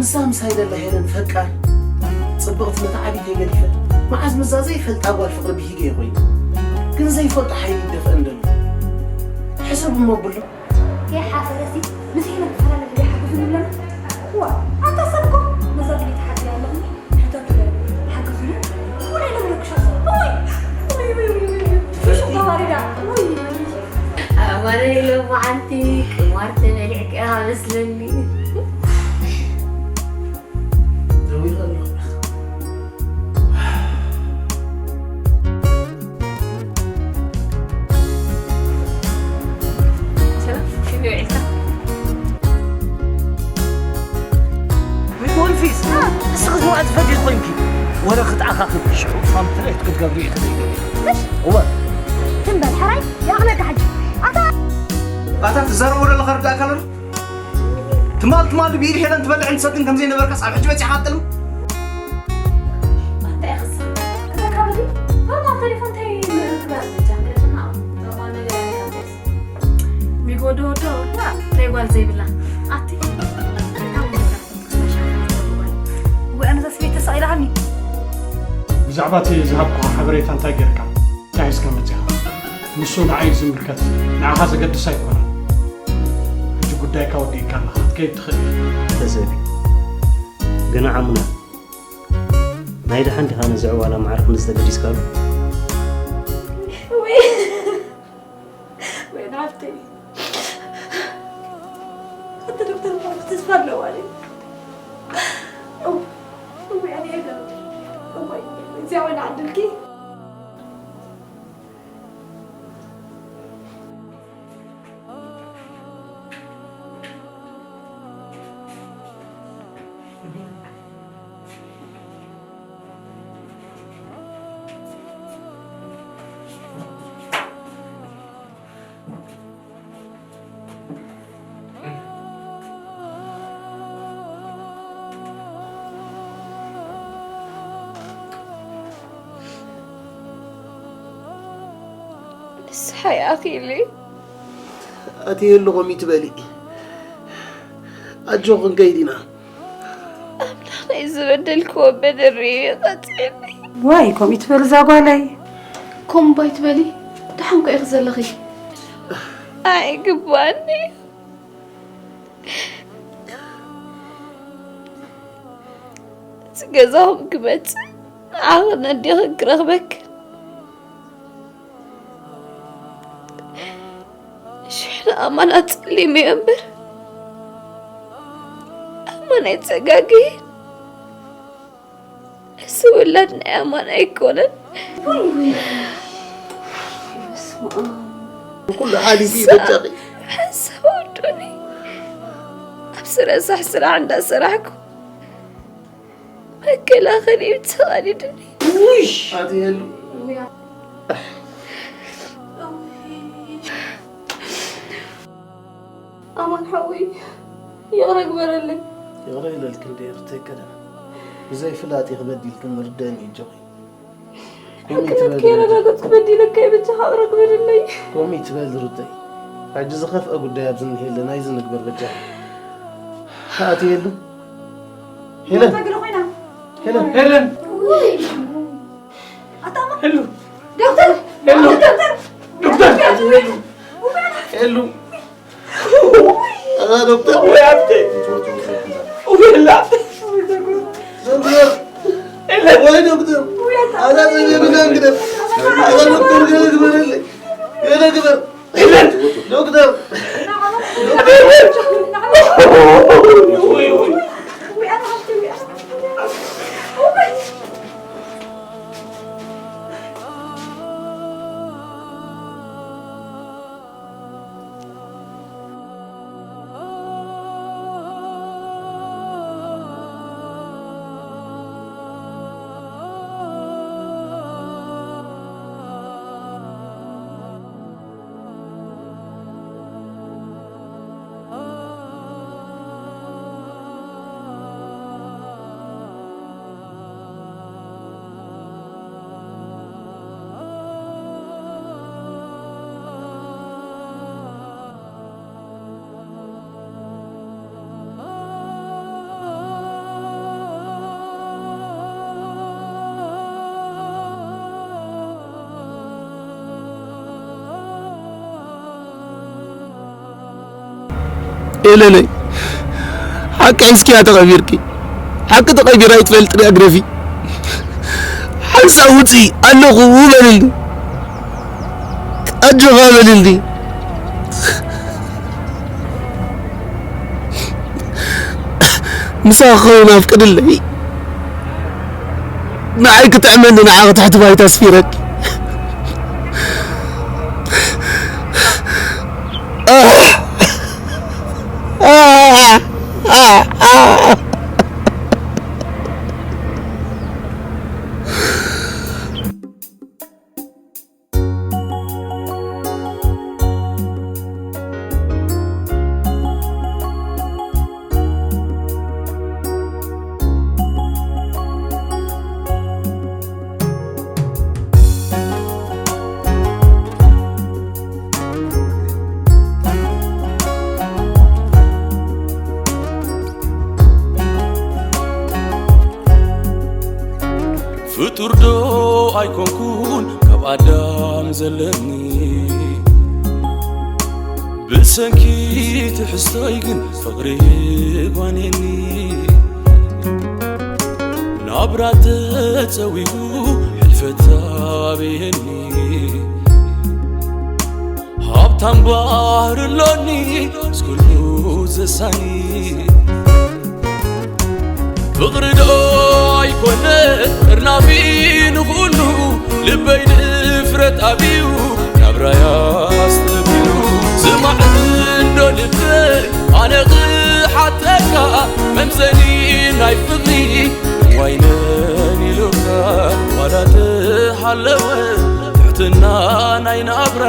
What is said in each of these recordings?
እዛ ምሳይ ዘላ ሄለን ፈቃር ጽብቕቲ መተዓቢተይ ገዲፈ፣ መዓዝ ምዛ ዘይፈልጣ ጓል ፍቕሪ ብሂገ ኮይኑ ግን ዘይፈልጦ ሓይሊ ይደፍአን ዘሎ። ሕሰብ እሞ ብሉ። ከይሓፈረሲ ምስ ሄለን ክፈላለ ድልያ ሓግዙ ንብለና። ዋ፣ ኣታ ሰብ እኮ ነዛ ድልይቲ ሓግያ ኣለኹ። ሕቶ ትበል፣ ሓግዙ። ወላ ኢሎም ረክሻ ሰብ። ወይ፣ ወይ፣ ወይ፣ ወይ፣ ወይ። ሽሽ ተዋሪዳ። ወይ። ኣማረ ኢሎም መዓንቲ ቅማር ተበሊዕካ መስለኒ። ደዊለ ኣለኹ። ሰላም፣ ከመይ ውዒልካ? ወንፊስ፣ እስኺ ዝወዓል ትፈትይ ኮይንኪ። ወረ ክትኣኻኽብ ሽዑ፣ ፋም ትርኢት ክትገብሪ ኢኺ። ምሽ? እወ። ትም በል፣ ሕራይ፣ ይኣኽለካ ሕጂ። ኣታ ኣታ ትዛረቦ ዘለኻ ርዳእካ ኣሎ? ትማል ትማል ብኢድ ሄለን ትበልዕን ትሰትን ከም ዘይነበርካስ ኣብ ሕጂ በጺሕካ ትጥልም? እንታይ ክስብ? እዛ ካብ እዚ ኖርማል ቴሌፎን እንታይ ምርርብ ክበሃል በጃ? ክልትና ኖርማል ነገር ኣይነበረስ። ሚጎዶ ወዶ ወዳ ናይ ጓል ዘይብላ። ኣቲ፣ እንታይ ምንድን ነው? ወይ ኣነ እዛ ስበይቲ ተሳኢላሃኒ። ብዛዕባ እቲ ዝሃብኩኻ ሓበሬታ እንታይ ጌርካ? እንታይ ሒዝካ መጺኻ? ንሱ ንዓይ እዩ ዝምልከት፣ ንዓኻ ዘገድስ ኣይኮነን። ሕጂ ጉዳይካ ወዲእካ ኣለኻ፣ ክትከይድ ትኽእል ኢኻ። ተዘቢ፣ ግን ዓሙና፣ ናይ ደሓን ዲኻ ነዚ ዕዋላ ማዕረ ክንዲ ዝተገዲስካሉ? ወይ፣ ወይ ናብቲ፣ እቲ ዶክተር እኮ ተስፋ ኣለዋ ድዩ? እው፣ እው፣ ያኔ፣ እው፣ እዚኣ ወላ ዓድልኪ። ንስሓ ይኣኽል እዩ። ኣትየሉ ከምኡ ትበሊ። ኣጆ ክንከይድ ኢና። ኣምላኽ ናይ ዝበደልክዎ በደል ርእዩ ይቐጽዕኒ። ዋይ ከምኡ ትበሊ እዛ ጓለይ። ከምኡ ባይ ትበሊ። ደሓን ኮ ኢኺ ዘለኺ። ኣይግባኣኒ። እዚ ገዛኹም ክመጽእ ንዓኽን ኣዴኽን ክረኽበክን ሽሕ ንኣማን ኣጸሊመዮ እምበር ኣማን ኣይጸጋግየን። እዚ ውላድ ናይ ኣማን ኣይኮነን። ኩሉ ሓሊፉ እዩ በጃኺ። ሓንሳብ ወዱኒ ኣብ ስረሳሕ ስራሕ እንዳሰራሕኩ መከላኸሊ እዩ ተቓሊዱኒ። ውይ! ኣትየሉ። ኣማን ሓወይ፣ ይቕረ ግበረለይ። ይቕረ ኢለልኪ እንድየ ሩተይ ቀደም። ብዘይ ፍላጥ ኢኺ በዲልክኒ ርደእኒ እጆኺ። ከምኡ ሕክነት ይትበል ከየረጋገጽኩ በዲለካ እየ፣ በጃኻ ይቕረ ግበረለይ። ከምኡ ይትበል ሩተይ። ሕጂ ዝኸፍአ ጉዳይ ኣብዚ እኒሄ የለን፣ ኣይዚ ንግበር በጃኺ። ኣትየሉ። ሄለን። እንታይ ግደ ኮይና? ሄለን። ሄለን። ውይ! ኣታ ኣማን። ሄሉ። ዶክተር! ሄሉ። ዶክተር! ዶክተር! ሄሉ። ኣታ ዶክተር። ወይ ኣፍቴ። ወይ ላፍቴ። ዶክተር። ሄለን። ወይ ዶክተር። ኣታ ዘይ ብዛን ግደፍ። ኣታ ዶክተር ገለ ግበረለይ። ገለ ግበር። ሄለን። ዶክተር። ሄለን። ወይ ወይ። ኤለለይ፣ ሓቂ ሒዝኪ እያ ተቐቢርኪ። ሓቂ ተቐቢራ ኣይትፈልጥን እያ ግደፊ። ሓንሳብ ውፅኢ ኣለኹ በልልኒ። ኣጆኻ በልልኒ። ምሳኺ ክኸውን ኣፍቅድለይ። ንዓይ ክጥዕመኒ ንዓኺ ትሕቲ ባይታ ኣስፊረኪ። ፍጡር ዶ ኣይኮንኩን ካብ ኣዳም ዘለኒ፣ ብሰንኪ ትሕዝቶይ ግን ፍቕሪ ጓኔኒ፣ ናብራ ተጸዊጉ ሕልፈት ኣብየኒ። ሃብታም ባህሪ ኣሎኒ ምስ ኩሉ ዘሳኒ፣ ፍቕሪ ዶ ኣይኮነ እርናፊ ንኹሉ፣ ልበይ ድፍረት ኣብዩ ናብራይ ኣስተብዩ። ስማዕ እንዶ ልበይ ኣነ ክሓተካ፣ መምዘኒ ናይ ፍቕሪ ዋይነን ኢሉካ ዋላ ተሃለወ ትሕትና ናይ ናብራ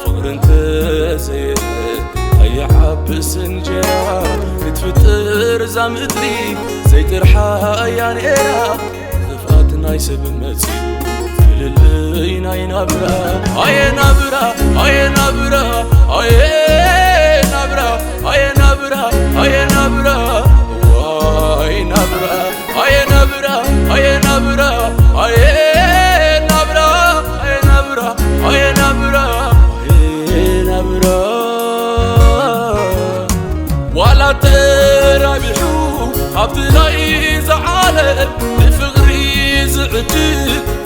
ፍቕሪ እንተዘየለ ኣይዓብስ እንጀራ። ክትፍጥር እዛ ምድሪ ዘይጥርሓ እያ ነይራ። ክፍኣት ናይ ሰብ መጺኡ ፍልልይ ናይ ናብራ። ኣየ ናብራ፣ ኣየ ናብራ፣ ኣየ ናብራ፣ ኣየ ናብራ፣ ኣየ ናብራ፣ ዋይ ናብራ። ኣየ ናብራ፣ ኣየ ናብራ፣ ኣየ ናብራ፣ ኣየ ናብራ፣ ኣየ ናብራ፣ ኣየ ናብራ። ዋላ ተራቢሑ ኣብቲ ናይዛ ዓለም ንፍቕሪ ዝዕድግ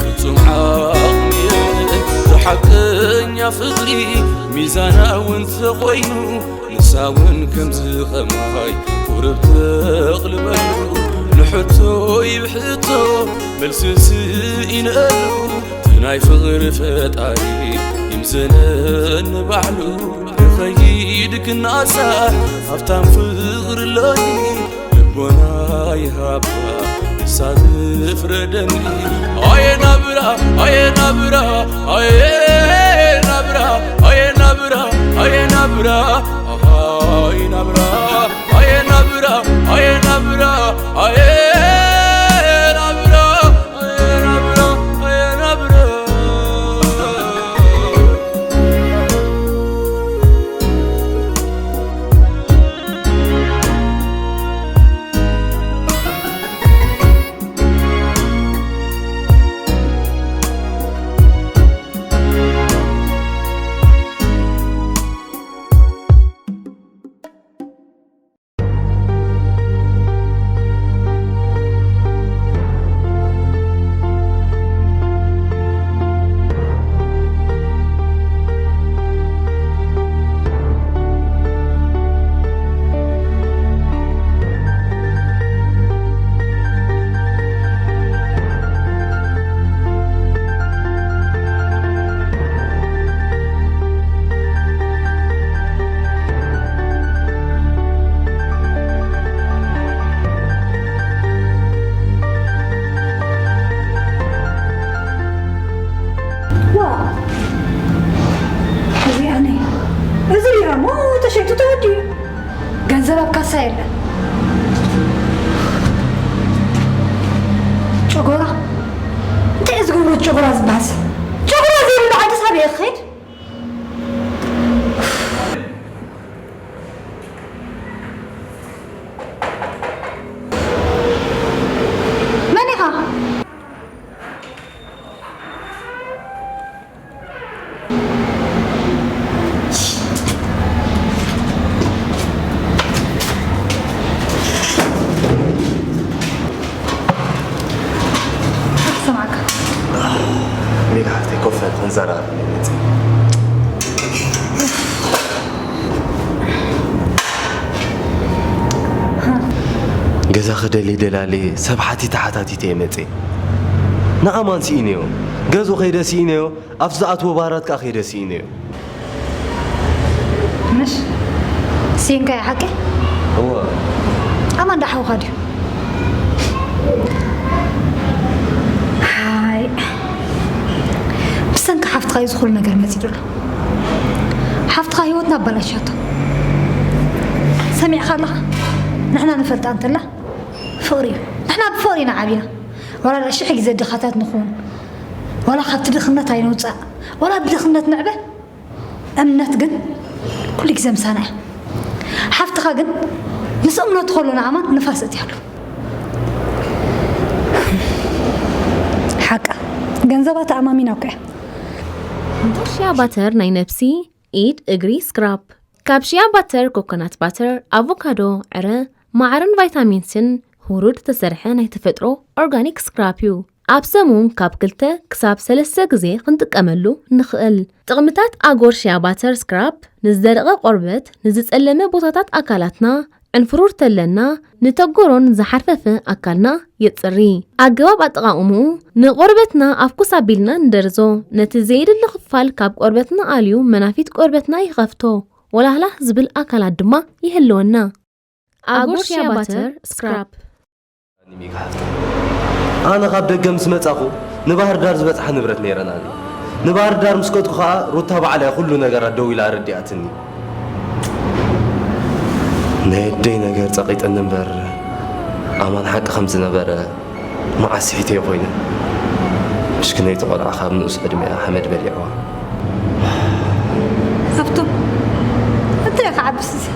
ፍጹም ዓቕሚ የለን። ሓቀኛ ፍቕሪ ሚዛናዊ እንተኾይኑ ንሳ እውን ከምዚ ኸማይ ቁሩብ ተቕልበሉ። ንሕቶይ ብሕቶ መልሲ ስኢነሉ። እቲ ናይ ፍቕሪ ፈጣሪ ይምዘነኒ ባዕሉ። ንኸይድ ክናሳሕ ሃብታም ፍቕሪ ኣሎኒ። ልቦና ይሃባ ንሳ ዝፍረደኒ። ኣየ ናብራ፣ ኣየ ናብራ፣ ኣየ ናብራ፣ ኣየ ናብራ፣ ኣየ ናብራ፣ ኣየ ናብራ፣ ኣየ ናብራ፣ ኣየ ናብራ፣ ኣየ ናብራ፣ ኣየ ናብራ፣ ኣየ ናብራ። ዋ፣ እዚ ኣነ፣ እዚ ሪሃሞ ተሸይጡ ተወዲኡ። ገንዘብ ኣብ ካሳ የለን። ጨጎራ፣ እንታይ እዩ ዝገብሮ ጨጎራ ዝበሃል ሰብ? ጨጎራ ዘይብሉ ዓዲ ሳብ እየ ክኸይድ? መን ኢኻ? ክንዘራረብ መፂ። ገዛ ክደሊ ደላሊ ሰብ ሓቲተ ሓታቲተ እየ መፂ። ንኣማን ስኢነዮ። ገዝኡ ከይደ ስኢነዮ። ኣብ ዝኣትዎ ባራት ከኣ ከይደ ስኢነዮ። ምሽ ሲንካ ሓቂ እወ። ኣማን ዳሓውካ ድዩ? ሃይ ብሰንኪ ሓፍትኻ እዩ ዝኹሉ ነገር መፂ ዘሎ። ሓፍትኻ ህይወትና ኣባላሻቶ። ሰሚዕካ ኣለኻ? ንሕና ንፈልጣ እንተላ ፍቕሪ እዩ። ንሕና ብፍቕሪ ኢና ዓቢና። ዋላ ሽሕ ግዜ ድኻታት ንኹን፣ ዋላ ካብቲ ድኽነት ኣይንውፃእ፣ ዋላ ብድኽነት ንዕበ፣ እምነት ግን ኩሉ ግዜ ምሳና እያ። ሓፍትኻ ግን ምስ እምነቱ ከሎ ንኣማን ንፋስ እትያሉ። ሓቃ ገንዘባ ተኣማሚና እኮ እያ። ሽያ ባተር ናይ ነብሲ፣ ኢድ፣ እግሪ፣ ስክራፕ። ካብ ሽያ ባተር፣ ኮኮናት ባተር፣ ኣቮካዶ፣ ዕረ፣ ማዓርን ቫይታሚንስን፣ ሁሩድ ዝተሰርሐ ናይ ተፈጥሮ ኦርጋኒክ ስክራፕ እዩ። ኣብ ሰሙን ካብ ክልተ ክሳብ ሰለስተ ግዜ ክንጥቀመሉ ንኽእል። ጥቕምታት ኣጎር ሽያ ባተር ስክራፕ ንዝደረቐ ቆርበት፣ ንዝጸለመ ቦታታት ኣካላትና፣ ዕንፍሩር ተለና፣ ንተጎሮን ዝሓርፈፈ ኣካልና የጽሪ። ኣገባብ ኣጠቓቕምኡ ንቆርበትና ኣብ ኩስ ኣቢልና ንደርዞ፣ ነቲ ዘየድሊ ክፋል ካብ ቆርበትና ኣልዩ መናፊት ቆርበትና ይኸፍቶ፣ ወላህላህ ዝብል ኣካላት ድማ ይህልወና። ኣጎር ሽያ ባተር ስክራፕ። ኣነ ካብ ደገ ምስ መጻኹ ንባህር ዳር ዝበጽሓ ንብረት ነይረናኒ። ንባህር ዳር ምስ ከድኩ ኸኣ ሩታ ባዕላ እያ ኩሉ ነገራት ደው ኢላ ኣረዲኣትኒ። ናይ ኣደይ ነገር ጸቒጥኒ እምበር ኣማን ሓቂ ከም ዝነበረ መዓስ ስሒተዮ ኮይነ። ምሽክነይቲ ቆልዓ ካብ ንኡስ ዕድሚኣ ሓመድ በሊዕዋ። ሃብቶም እንታይ ኢኻ ዓብስ እዚ?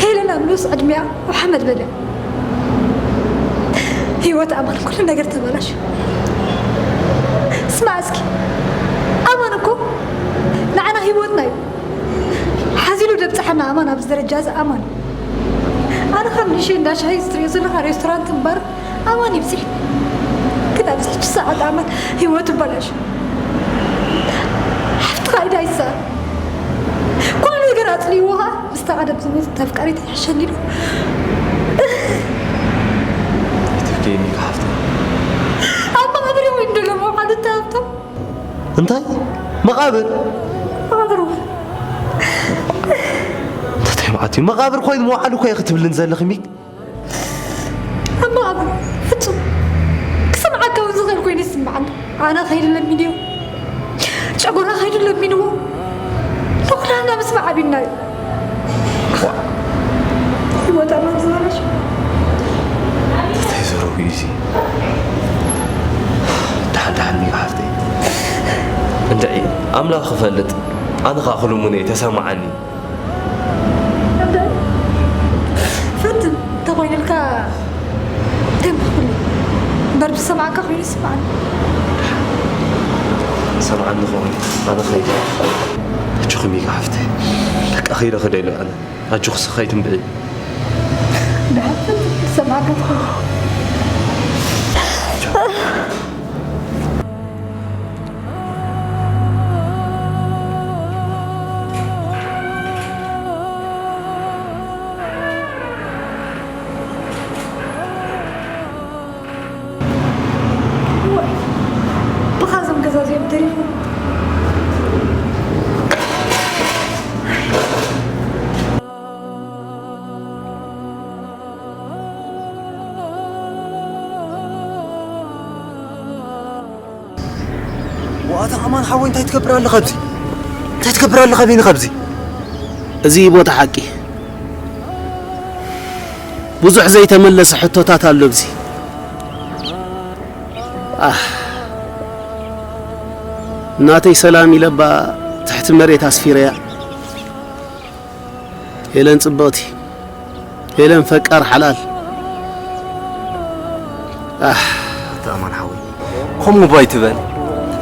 ሄለን ኣብ ንኡስ ዕድሚኣ ኣብ ሓመድ በልዕ። ህይወት ኣማን ኩሉ ነገር ተበላሽ። ስማዕ እስኪ ኣማን እኮ ንዓና ህይወትና እዩ። ሓዚሉ ደብፅሓና ኣማን ኣብዚ ደረጃ እዚ ኣማን። ኣነ ካብ ንእሸይ እንዳ ሻሂ ዝትሪኦ ዘለኻ ሬስቶራንት እምበር ኣማን ይብፅሕ። ግን ኣብዚ ሕጂ ሰዓት ኣማን ህይወቱ በላሽ። ሓፍትኻ ኢዳ ይሰኣል። ኩሉ ነገር ኣፅልይዎ ኸዓ ምስታ ቀደም ዝሞተት ኣፍቃሪት ይሕሸኒ ኢሉ። ትፍደይኒ ክሓፍተ ኣብ መቓብር እውን ደሎ መውዓሉ እተሃብቶም እንታይ መቓብር መቓብር እንታይ ማለት እዩ? መቓብር ኮይኑ መውዓሉ እኮ ክትብልን ዘለኺ ሚክ ኣብ መቓብር ፍጹም ክሰምዓካ እውን ዝኽእል ኮይኑ ይስምዓኒ። ኣነ ከይዱ ለሚንዮ ጨጎራ ከይዱ ለሚንዎ ንኹላና ምስማዕ ኣቢልና እዩ። ህይወት ኣማን ዝበለሽ እንታይ ዘረቡ እዩ እዚ? ደሓን ደሓን ሚክ ሓፍተይ እንድዒ ኣምላኽ ክፈልጥ ኣነ ኸዓ ክልሙነ እየ ተሰማዓኒ። ፈትን እንተኾይኑልካ እንታይ ምኽፍል እምበር ብሰማዕካ ኮይኑ ይስማዓኒ። ሰምዓኒ ኸውን ኣነ ኸይደ ኣጆኹም ኢኻ ሓፍተይ በቃ ኸይደ ኽደ ኢለ ኣነ ኣጆኹ ስኸይ ትንብዒ ብሓቂ ሰማዕካ ትኾን። ብኻዞም ገዛ እዚኦም ተሪፎም ዋታ ኣማን ሓወይ እንታይ ትገብር ኣለኻ ኣብዚ? እንታይ ትገብር ኣለኻ ቢኒ ካብዚ? እዚ ቦታ ሓቂ ብዙሕ ዘይተመለሰ ሕቶታት ኣሎ ኣብዚ። ኣህ፣ እናተይ ሰላም ኢለባ ትሕቲ መሬት ኣስፊረያ። ሄለን ጽብቕቲ፣ ሄለን ፈቃር ሓላል። ኣህ፣ ኣታ ኣማን ሓወይ ከምኡ እባ ኣይትበል።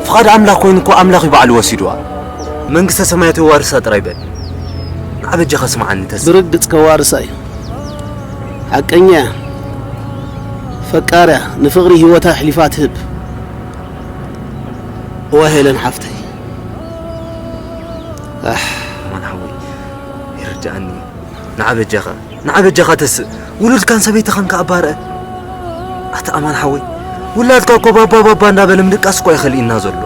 ፍቓድ ኣምላኽ ኮይኑ እኮ ኣምላኽ እዩ ባዕሉ ወሲድዋ። መንግስተ ሰማያት የዋርሳ ጥራይ በል። ንዓ በጃኻ ስምዓኒ ተስ ብርግጽ ከዋርሳ እዩ። ሓቀኛ እያ። ፈቃር እያ። ንፍቕሪ ህይወታ ኣሕሊፋ ትህብ። እዋ ሄለን ሓፍተይ። ኣሕ፣ ኣማን ሓወይ፣ ይርድኣኒ። ንዓ በጃኻ፣ ንዓ በጃኻ ተስእ። ውሉድካን ሰበይትኻን ከኣ ኣባርአ። ኣታ ኣማን ሓወይ፣ ውላድካ እኮ ባባ ባባ እንዳበለ ምድቃስ እኮ ኣይኸልእና ዘሎ።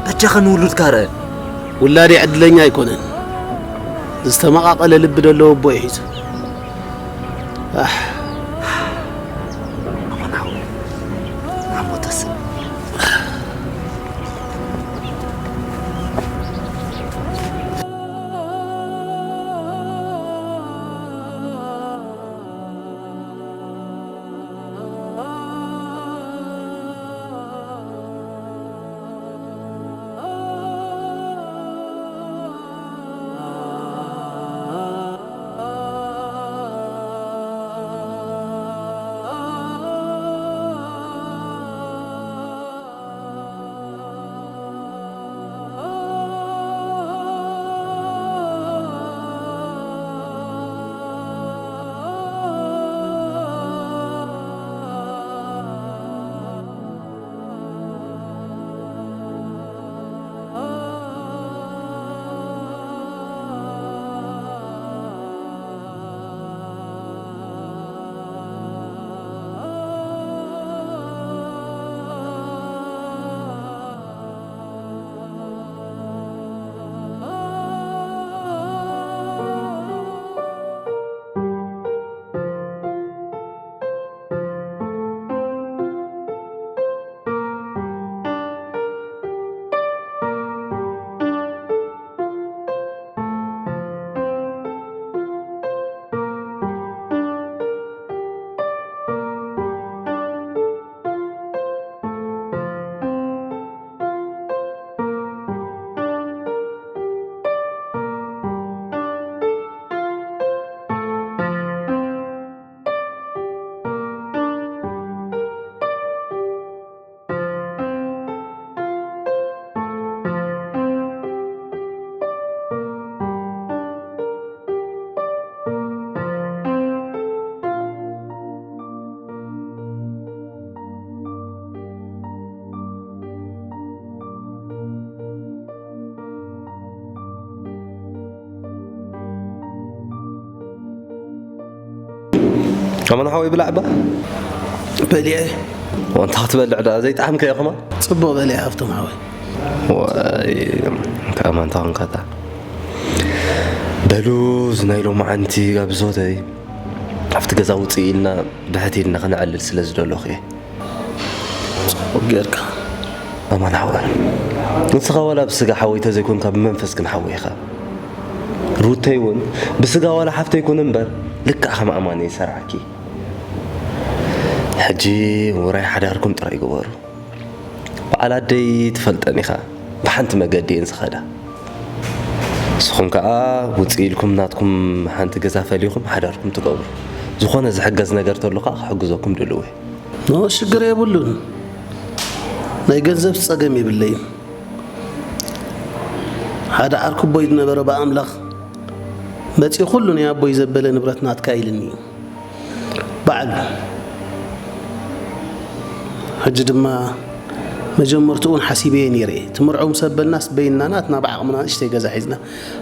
በጃኻ ንውሉድካ ርአ። ውላደይ ዕድለኛ ኣይኮነን። ዝተመቓቐለ ልቢ ዘለዎ ኣቦ እዩ ሒዙ። ኣሕ። ኣማን ሓወይ፣ ንዓ እሞ ተስእ። ኣማን ሓወይ ብላዕ እባ። በሊዐ። ወንታ ክትበልዕ ደኣ ዘይጠዓምካዮ ከማን? ጽቡቕ በሊዐ ሃብቶም ሓወይ። ዋይ፣ እንታይ ኣማን ተኾንካታ። በሉ፣ እዚ ናይ ሎማዓንቲ ጋብዞተይ ኣብቲ ገዛ ውጽእ ኢልና ብሕት ኢልና ክነዕልል ስለ ዝደለኹ እየ። ጽቡቕ ጌርካ። ኣማን ሓወይ፣ ንስኻ ዋላ ብስጋ ሓወይ ተዘይኮንካ ብመንፈስ ግን ሓወይ ኢኻ። ሩተይ እውን ብስጋ ዋላ ሓፍተይ ኩን እምበር ልክዕ ከም ኣማን እየ ዝሰርዓኪ። ሕጂ ውራይ ሓዳርኩም ጥራይ ግበሩ። በዓል ኣደይ ትፈልጠን ኢኻ፣ ብሓንቲ መገዲ እየን ዝኸዳ። ንስኹም ከኣ ውጽእ ኢልኩም ናትኩም ሓንቲ ገዛ ፈሊኹም ሓዳርኩም ትገብሩ። ዝኾነ ዝሕገዝ ነገር ተሎ ከኣ ክሕግዘኩም ድሉው እየ። ኖ፣ ሽግር የብሉን። ናይ ገንዘብ ጸገም የብለይን። ሓደ ዓርኩቦይ ዝነበረ ብኣምላኽ መጺኡ ኩሉ ናይ ኣቦይ ዘበለ ንብረት ናትካ ኢልኒ እዩ። ባዕሉ። ሕጂ ድማ መጀመርትኡ እውን ሓሲበዮ ነይረ እየ። ትምርዖ ምስ ኣበልናስ በይንና ናትና ብዓቕምና ንእሽተይ ገዛ ሒዝና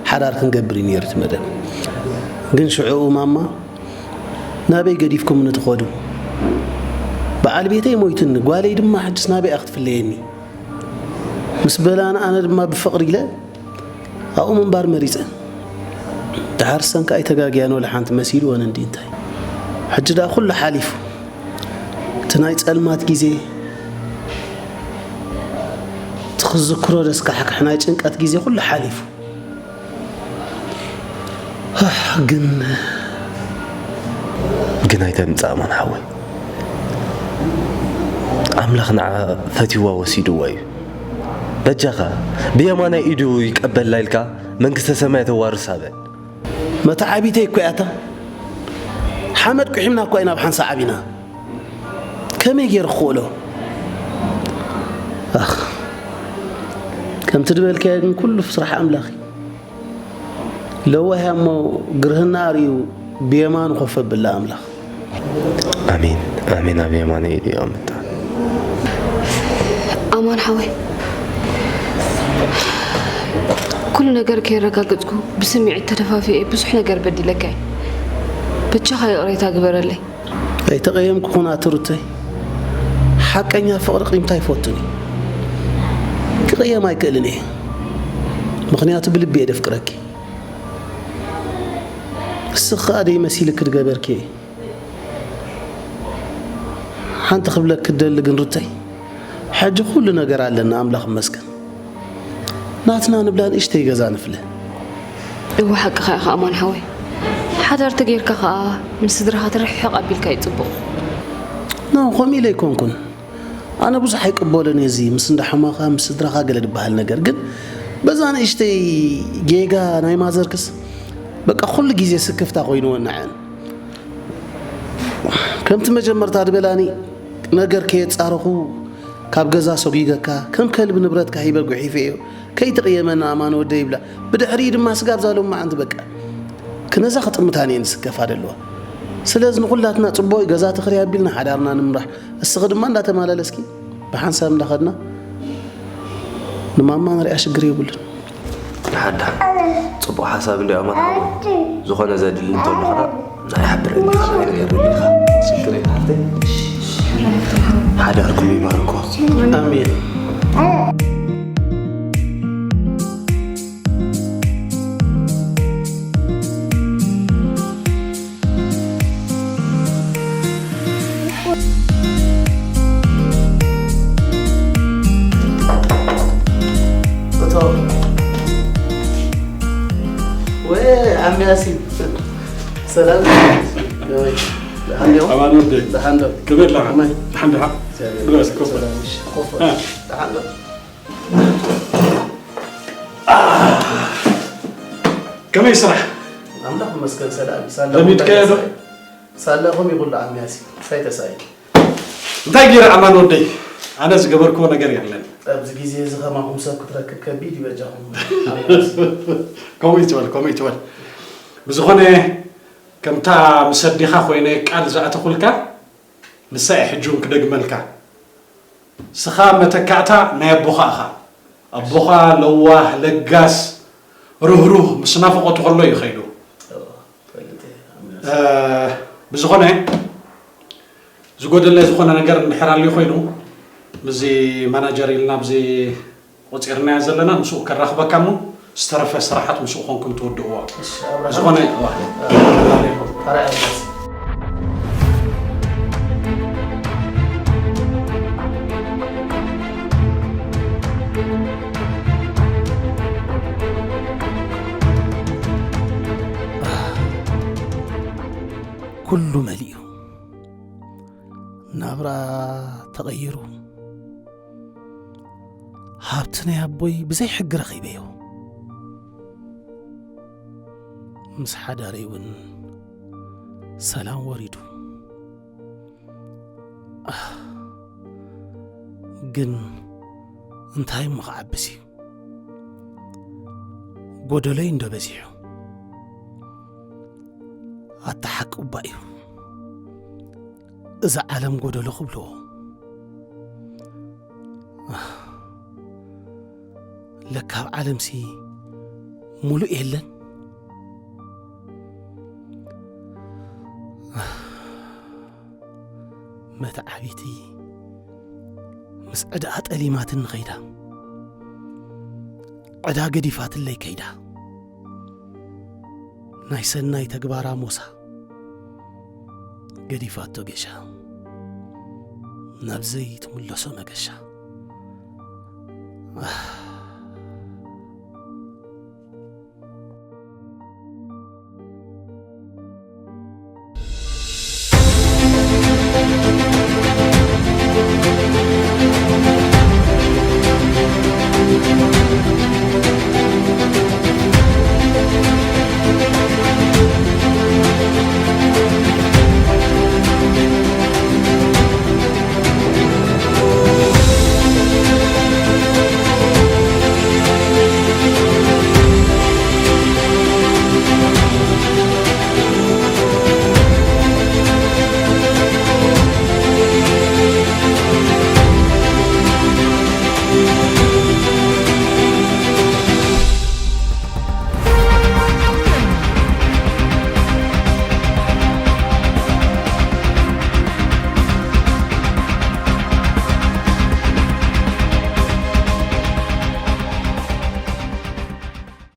ሓዳር ክንገብር እዩ ነይሩ እቲ መደብ። ግን ሽዑኡ ማማ ናበይ ገዲፍኩምኒ ትኸዱ? በዓል ቤተይ ሞይቱኒ፣ ጓለይ ድማ ሕጅስ ናበይ እያ ክትፍለየኒ? ምስ በላን ኣነ ድማ ብፍቕሪ ኢለ ኣብኡ ምንባር መሪጸ። ደሓር ሰንካ ኣይተጋግያን ወላ ሓንቲ መሲልወን እንዲ እንታይ። ሕጂ ደኣ ኩሉ ሓሊፉ። እቲ ናይ ጸልማት ግዜ፣ እቲ ክዝክሮ ዘስካሕክሕ ናይ ጭንቀት ግዜ ኩሉ ሓሊፉ። ኣሕ፣ ግን ግን ኣይተምጽእ ኣማን ሓወይ። ኣምላኽ ንዓ ፈትይዋ ወሲድዋ እዩ። በጃኻ ብየማናይ ኢዱ ይቀበላ ኢልካ መንግስተ ሰማይ ተዋርሳ በል። መተዓቢተይ እኮ እያ እታ። ሓመድ ቁሒምና እኮ ኢና ኣብ ሓንሳእ ዓቢና። ከመይ ገይሩ ክኽእሎ? ኣኽ፣ ከምቲ ዝበልካዮ ግን ኩሉ ስራሕ ኣምላኽ እዩ። ለዋህ እያ እሞ ግርህና ኣርእዩ ብየማኑ ኮፍ ኣብላ ኣምላኽ። ኣሜን፣ ኣሜን። ኣብ የማነ ኢዱ የቐምጣ። ኣማን ሓወይ፣ ኩሉ ነገር ከየረጋገጽኩ ብስምዒት ተደፋፊኤ ብዙሕ ነገር በዲለካ እየ። በጃኻ ይቕሬታ ግበረለይ። ኣይተቐየምኩኹን ኣቲ ሩተይ። ሓቀኛ ፍቕሪ ቂምታ ኣይፈቱን እዩ። ክቕየም ኣይክእልን እየ። ምኽንያቱ ብልቢ እየ ደፍቅረኪ። እስኺ ከኣ ደይመሲልኪ ድገበርኪ እየ። ሓንቲ ክብለኪ ክደሊ ግን ሩተይ፣ ሕጂ ኩሉ ነገር ኣለና ኣምላኽ ይመስገን። ናትና ንብላ ንእሽተይ ገዛ ንፍለ። እወ ሓቅኻ ኢኻ ኣማን ሓወይ። ሓዳር ተጌርካ ኸኣ ምስ ስድራኻ ትርሕቕ ኣቢልካ እዩ ጽቡቕ። ኖ፣ ከምኡ ኢለ ኣይኮንኩን። ኣነ ብዙሕ ኣይቅበሎን እየ እዚ ምስ እንዳ ሕማኻ ምስ ስድራኻ ገለ ዝበሃል ነገር። ግን በዛ ንእሽተይ ጌጋ ናይ ማዘርክስ በቃ ኩሉ ግዜ ስክፍታ ኮይንወን ንዐን። ከምቲ መጀመርታ ዝበላኒ ነገር ከየጻረኹ ካብ ገዛ ሰጒገካ ከም ከልቢ ንብረትካ ሂበ ጉሒፈዮ። ከይትቕየመና ኣማን ወደይ ይብላ። ብድሕሪኡ ድማ ስጋብ እዛ ሎማዓንቲ በቃ ክነዛ ክጥምታን እየ ንስከፋ ደለዋ። ስለዚ ንኹላትና ጽቡቕ እዩ፣ ገዛ ትኽሪ ኣቢልና ሓዳርና ንምራሕ። እስኺ ድማ እንዳተማላለስኪ ብሓንሳብ እንዳኸድና ንማማ ንሪኣ ሽግር የብሉን። ሓዳ ጽቡቕ ሓሳብ እንዲ ኣማን ሓወይ። ዝኾነ ዘድሊ እንተሎ ኸዓ ናይ ሓብረኒ ኢኻ፣ ናይ ነገር ኢኻ። ሽግር የለን ሓፍተይ። ሓዳርኩም ይባርኮ። ኣሜን። እቶም ወይ ዓሚ ያሲን ሰላም። ወይ ደሓን ዲኹም? ኣማን ወደይ። ደሓን ዶ? ከመይ ኣለኻ? ከመይ? ደሓን ዲኻ? እግዚኣብሔር ግበስ፣ ይመስገን። ኮፍ በል። ሰላም፣ እሺ፣ ኮፍ በል። እ። ደሓን ዶ? ከመይ ስራሕ? ኣምላኽ ይመስገን ሰላም። ሳላ ለሚድካዮ ዶ? ኩሉ ሳላ ከመይ ኩሉ ዓሚ ያሲን? እንታይ ተሳኢኑ? እንታይ ገይረ ኣማን ወደይ? ኣነ ዝገበርክዎ ነገር የለን። ኣብዚ ግዜ እዚ ከማኹም ሰብ ክትረክብ ከቢድ እዩ በጃኹም። ዓሚ ያሲን። ከምኡ ይትበል፣ ከምኡ ይትበል። ብዝኾነ ከምታ ምስ ኣዴኻ ኮይነ ቃል ዝኣተኹልካ ንሳ እየ ሕጂ እውን ክደግመልካ። ንስኻ መተካእታ ናይ ኣቦኻ ኢኻ። ኣቦኻ ለዋህ፣ ለጋስ፣ ርህሩህ፣ ምስ ናፍቖቱ ከሎ እዩ ከይዱ። እወ፣ ፈልጥ እየ። ኣሜን። እ፣ ብዝኾነ ዝጎደለ ዝኾነ ነገር እንድሕር ኣልዩ ኮይኑ፣ ምስዚ ማናጀር ኢልና ኣብዚ ቆጺርናዮ ዘለና ምስኡ ከራኽበካ እሞ ዝተረፈ ስራሓት ምስኡ ኮንኩም ትውድእዎ። እሺ፣ ኣብርሃም። ዝኾነ፣ እዋ። ኣርኣያ። ኩሉ መሊኡ። ናብራ ተቐይሩ። ሃብቲ ናይ ኣቦይ ብዘይ ሕጊ ረኺበዮ። ምስ ሓዳረይ እውን ሰላም ወሪዱ። ኣህ፣ ግን እንታይ እሞ ክዓብስ እዩ? ጎደሎይ እንዶ በዚሑ። ኣታ ሓቂ እባ እዩ። እዛ ዓለም ጎደሎ ክብልዎ። ለካ ኣብ ዓለምሲ ሙሉእ የለን። መትዓቢቲ ምስ ዕዳኣ ጠሊማትኒ ከይዳ፣ ዕዳ ገዲፋትለይ ከይዳ፣ ናይ ሰናይ ተግባራ ሞሳ ገዲፋቶ ጌሻ፣ ናብ ዘይትምለሶ መገሻ። ኣህ፣